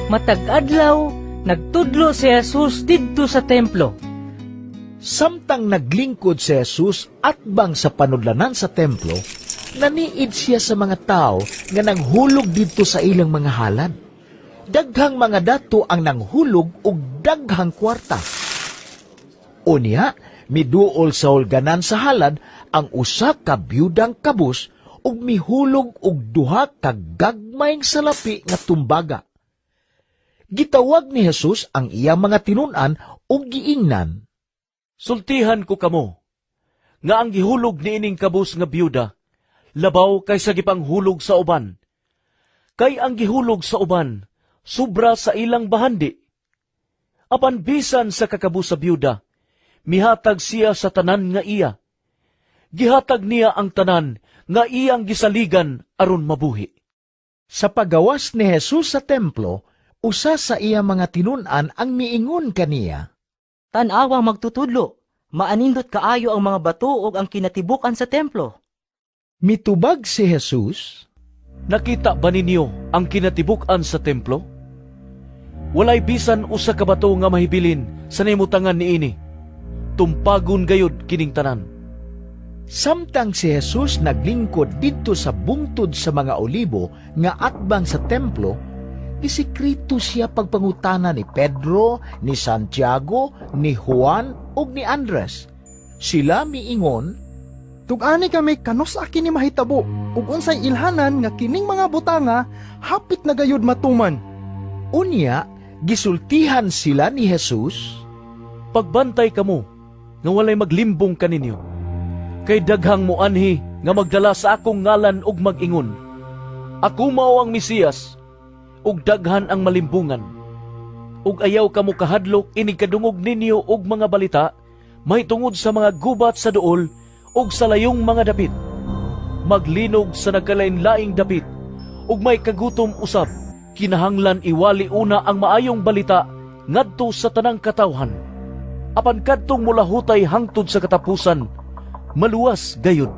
Matag adlaw, nagtudlo si Jesus didto sa templo. Samtang naglingkod si Jesus atbang sa panudlanan sa templo, naniid siya sa mga tao nga nanghulog didto sa ilang mga halad. Daghang mga dato ang nanghulog og daghang kwarta. Unya, miduol sa hulganan sa halad ang usa ka byudang kabus ug mihulog og duha ka gagmayng salapi nga tumbaga. Gitawag ni Jesus ang iyang mga tinun-an ug giingnan, "Sultihan ko kamo, nga ang gihulog niining kabus nga byuda, labaw kaysa gipanghulog sa uban. Kay ang gihulog sa uban, sobra sa ilang bahandi. Apan bisan sa kakabus sa byuda, mihatag siya sa tanan nga iya. Gihatag niya ang tanan nga iyang gisaligan aron mabuhi." Sa pagawas ni Jesus sa templo, usa sa iya mga tinun-an ang miingon kaniya, "Tan-awa, Magtutudlo, maanindot kaayo ang mga bato ug ang kinatibuk-an sa templo." Mitubag si Jesus, "Nakita ba ninyo ang kinatibuk-an sa templo? Walay bisan usa ka bato nga mahibilin sa nahimutangan niini. Tumpagon gayud kining tanan." Samtang si Jesus naglingkod didto sa Bungtod sa mga Olibo nga atbang sa templo, gisikreto siya pagpangutana ni Pedro, ni Santiago, ni Juan ug ni Andres. Sila miingon, "Tug-ani kami kanus-a kini mahitabo ug unsay ilhanan nga kining mga butanga hapit na gayud matuman?" Unya, gisultihan sila ni Jesus, "Pagbantay kamo nga walay maglimbong kaninyo. Kay daghang muanhi nga magdala sa akong ngalan ug mag-ingon, 'Ako mao ang Mesiyas,' ug daghan ang malimbungan. Ug ayaw kamo kahadlok inig kadungog ninyo og mga balita mahitungod sa mga gubat sa duol ug sa layong mga dapit. Maglinog sa nagkalain-laing dapit ug may kagutom usab. Kinahanglan iwali una ang Maayong Balita ngadto sa tanang katawhan. Apan kadtong molahutay hangtod sa katapusan, maluwas gayud."